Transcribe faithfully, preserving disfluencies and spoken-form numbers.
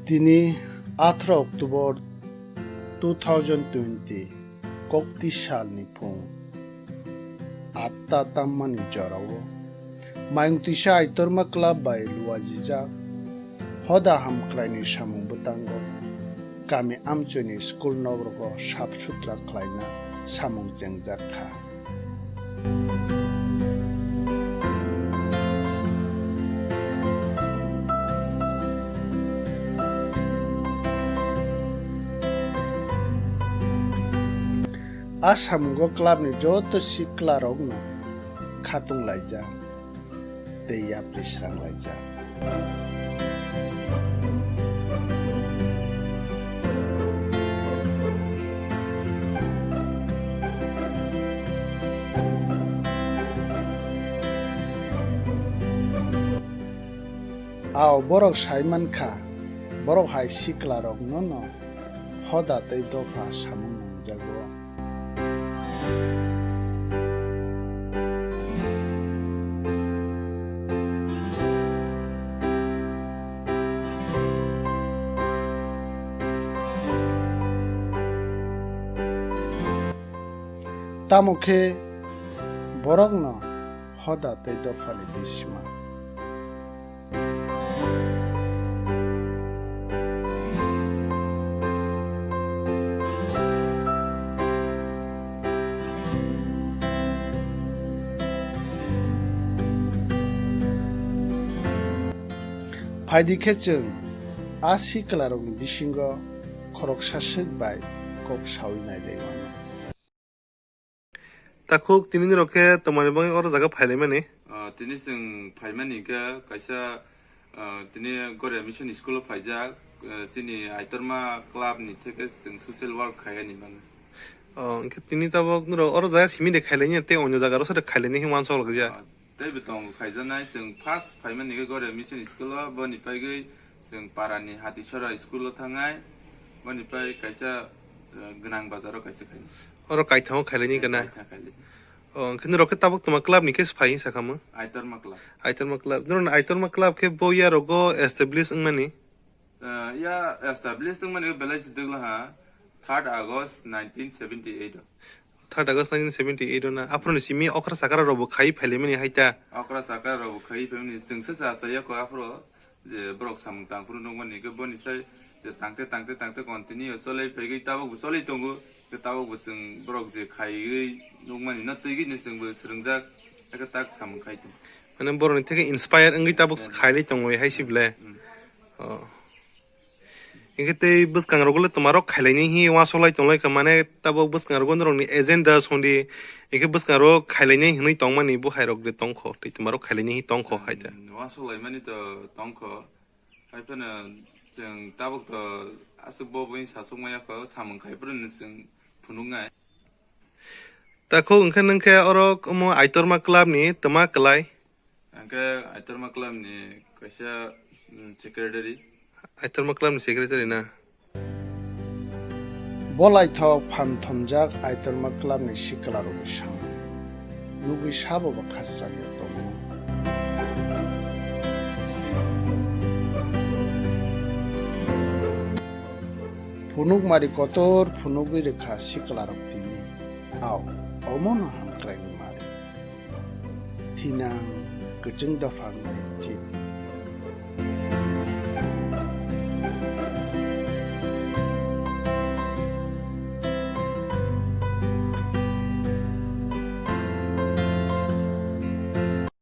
Tini atharo October two thousand twenty, kokti salni phung atta tammani jorao Mayung Twisa Aitorma Club bai luajijak hoda hamkraini samung bwtango kami amchoini school nogrogo sap sutra khlaina samung chengjak kha. A samungo clubni joto siklarokno khatung laijak tei yapri srang laijak. Ao borok sai man kha, borok hai siklarokno no hoda tei dopha samung nangjago. Tamo khe borokno hoda tei dophani bisima. Phaidi khe chwng a siklarokni bisingo khoroksa swk bai kok saui nailai mano. Takhuk, tini nirok khe twmani bagwi oro jaga phailaimani? Ah, tini chwng phaimani khe kaisa, ah, tini Goria Mission School o phaijak, ah, chini Aitorma Club ni theke chwng social work khaiyani bagwi. Oh, hwnkhe tini tabuk nirok oro jaga simi de khailaini tei onyo jaga rok sade khailaini hinwi uansuk laijak? Ah, teibo tongo khaijaknai, chwng first phaimani khe Goria Mission School o, boni paigwi chwng parani Hatisora School o thangnai, boni pai kaisa, eh, gwnang bazar o kaisa khainai. Oro kaithang o khailaini gana? Kaithang khailai. Oh, hwnkhe norok khe tabuk toma club ni khe phai hinwi sakha mo? Aitorma Club. Aitorma Club. Norok Aitorma Club khe bo year rogo establish wngmani? Eh, ya establish wngmani belai si dwgla ha, third August nineteen seventy eight o. Third August nineteen seventy eight o na. Aphuru ni simi okra chakra rok bo khai phailaimani hai ta. Okra chakra rok bo khai phaimani chwngsa cha cha yako aphuru je borok samung tang phuru nukmani khe boni sai je tangte tangte tangte continue cholai phaigwi tabuk bo cholai tongo. Khe tabuk bo chwng borok je khaiwi nukmani no twigwi no chwngbo swrwngjak, ekhe tak samung khai tongo. Mane borokni theke inspire wngwi tabuk khailai tongo hai si ble. Mm. Oh. Hingke tei bwskangrogo le twmarok khailaini hi uansuk lai tonglaikha, mane tabuk bwskangrogo norokni agenda songdi, hingke bwskangrogo khailaini hinwi tongmani bo hairok de tongkho, tei twmarok khailaini hi tongkho hai da. Hmm, uansuk laimani to tongkho, hai phano chwng tabuk to aswk bo bini sasuk maya kho, samung khai phuru no chwng phunuknai. Takhuk hwnkhe nwng khe oro omo Aitorma Club ni twma kwlai? Ang khe Aitorma Club ni kaisa, mm, secretary. Aitorma Club ni secretary na? Bolaithok phan thomjak Aitorma Club ni sikla rokni samung nugwi sabo bo khasrang ya tongo. Phunukmari kotor phunugwi rwkha sikla rok tini. Ao, omono hamkraini mari. Thinang kwchwng dopha wngnai chini.